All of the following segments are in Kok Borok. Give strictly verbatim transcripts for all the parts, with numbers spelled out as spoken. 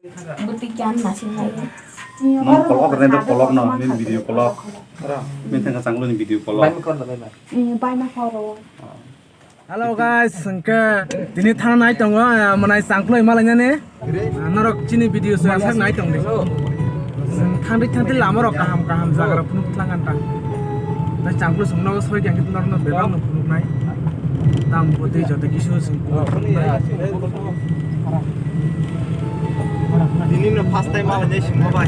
Bwtwi kyan nasinglai. Nong kolok rwna do kolok no, nini video kolok. Ora. Mithang ka changlo ni video kolok. Bai ma kolok, bai ma. Eh, bai ma kolok. Hello guys, hwnkhe tini thang nai tongo, ah, mwnai changkhloi malainani. Ah, norok chini video se sak nai tong di. Chwng thangdi thangdi lama rok kaham kaham jaga rok phunuk thang kanta. Tai changkhloi chwng nogo soi khe norok no bebak no phunuk nai. Tam bwtwi joto kisu chwng phunuk nai. Tini no first time malainai singmo bai.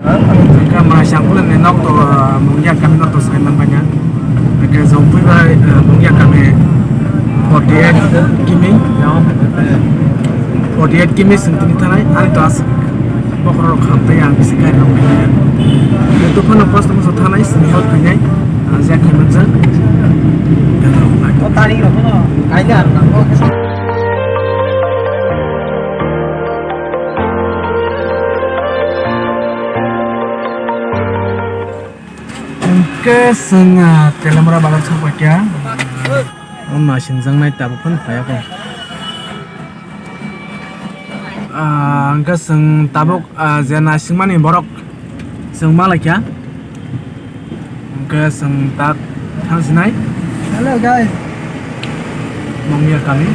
Hwnkhe mwnai changkhloi ni nok to, ah, Mungya kami nok to sai man manya. Hwnkhe jong pui bai, ah, Mungya kami forty eight kimi. Forty eight kimi chwng tini thanai, ani to aswk bokhorok khamtai ang bisi kari rok manya. Hwnkhe to phano kosto mosto thanai, chwng help khainai, ah, je khai manjak. O tari rok no, kaida ar nango. Hwnkhe chwng, ah, Telamura bazar sokphaikha. O naisingjaknai tabuk phano phaiyakho. Ah, hwnkhe chwng tabuk, ah, je naisingmani borok chwng malaikha. Hwnkhe chwng tak thangsinai. Hello, guys. Mungya kami.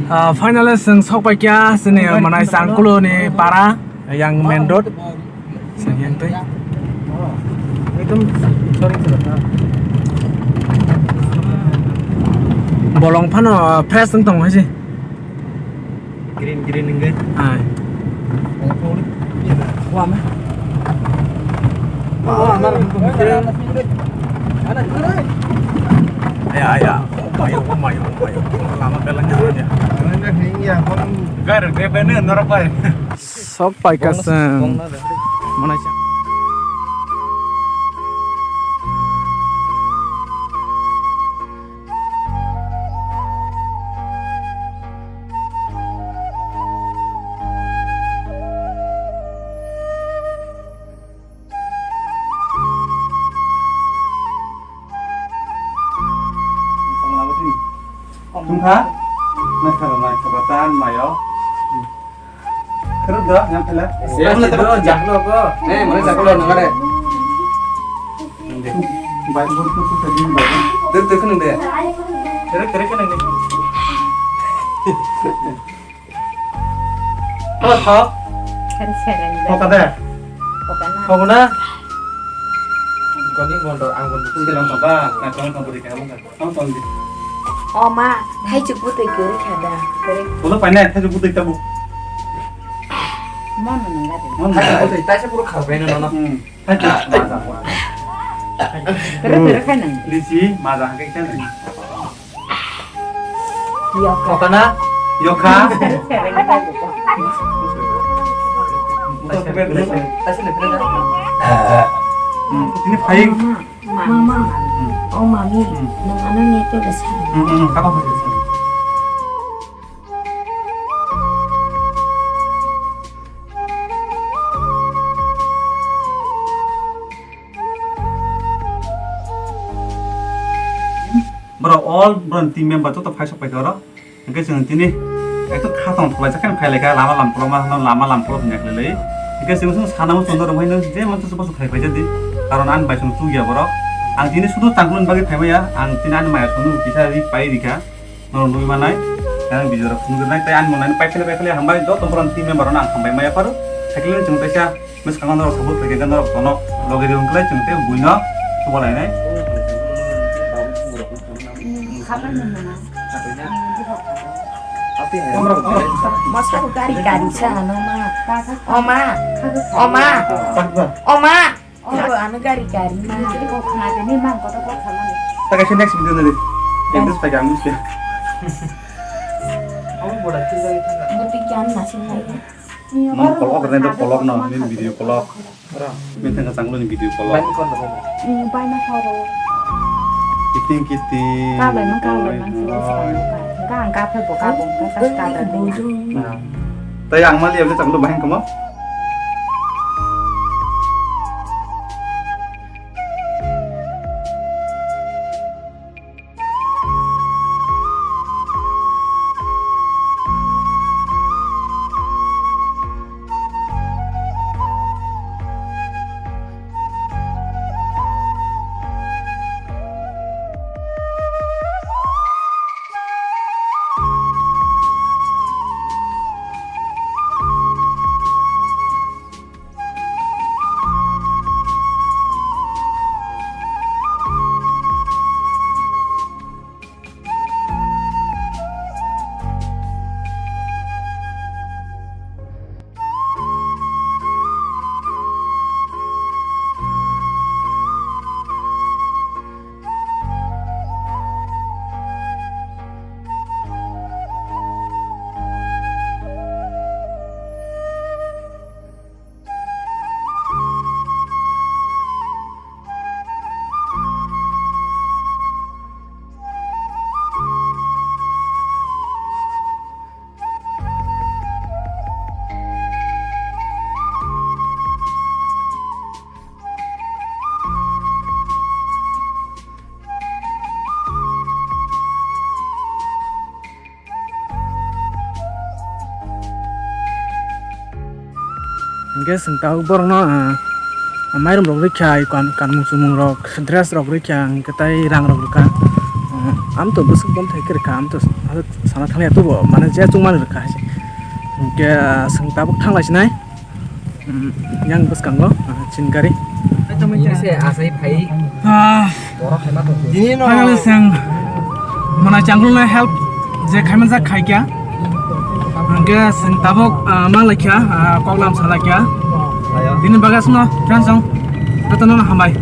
Ah, finally chwng sokpaikha chini mwnai changkhloi ni para yang main road. Chwng yang twi. Bolong phano fresh wng tongo hai se. Green, green wngwi. Hai. Wama. Aya, aya. Omayo, omayo, omayo. Lama belang ya. Gari bebene norok bai. Sok paikha chwng. Mwnai chang. Tungkha? Naithok, naithok, tan mayo. Khurub do, yang pela. Yang pela, jaklo ko. Eh, mana jaklo, nang ada. Baik, buruk tu, tu, tadi, baik. Dur, dur, kenang deh. Dur, dur, kenang deh. Oh, thok. Kan serang deh. Thok ada? Thok na? Kau ni bondo, anggun tu. Sudah lama, Pak. Nah, kau, kau beri kamu, kan? Tong tong di. O ma, thaichuk bwtwi kwrwi kha da. Kwrwi. Ulo painai, thaichuk bwtwi tabuk. Mono nangla de. Mono nangla de. Thaichuk bwtwi taisa puro kharbaino nono. Hmm. Thaichuk maja. Kwrwi kwrwi khai nang. Lisi maja hangke khe nang. Yokha. Yokha na? Yokha. Taisa le phila da. Hmm. Ini phai. Mama, oh mami, hmm, nang ano ni tu besar. Hmm, hmm, hmm. Apa maksudnya? Bro, all bro team member joto phai sok phai kha oro. Hingke chwng tini ekdom khatong thulaijak khe phailaikha, lama lamkolokma hwnwi lama lamkolok hwnwi khlailaio. Hingke chwng chwng sana muchungno romhaino je mantha se bosu khai phaijadi, karon ani bai chwng chukya borok. Ang tini sudu tangkuloni bagwi phaimaya, ang tini ani maya chwngno kisa ri pai rikha, norok nugwi manai, ang video rok phunuknai tei ani monai pai phele pai phele hambai joto borok team member rokno ang hambai maya pharo, sakilini chwng teisa. Bwskango norok support khaikhe norok bono logi rw wngkhlai chwng tei buino chubalainai. Masa ko gari gari sa ano ma. Oma. Oma. Oma. Ano gari gari ma. Ko khana de ni mang ko ko khana. Taka se next video nari. Em dus pakai angus ya. Kamu bola tu dari tengah. Buti kian masih lagi. Nong kolok rwna do kolok no, nini video kolok. Ora. Mithang ka changlo ni video kolok. Bai ma kolok. Hmm, bai ma kolok. Kiting kiting. Kabai mang, kabai mang, sini sekarang buka. Enggak, enggak apa buka, buka, kas kabar dia. Nah. Tei ang mali abis ang lu bahing kamo. Hingke chwng tabuk borokno, ah, mairum rok rikha, kan, kanmung chumung rok, dress rok rikha, hingke tai rang rok rikha. Ah, am to bwswk bomthai khe rikha, am to sana thangya tubo, mane je chwngmani rikha hai se. Hingke, ah, chwng tabuk thanglai sinai. Hmm, yang bwskango, ah, chini gari. Ini se asai phai. Ah, borok hai ma tong. Finally, chwng mwnai changkulno help je khaimajak khaikha. Hingke chwng tabuk, ah, manglai kha, ah, koklam salai kha. Bini bagwi aswkno friends song, jotono hambai.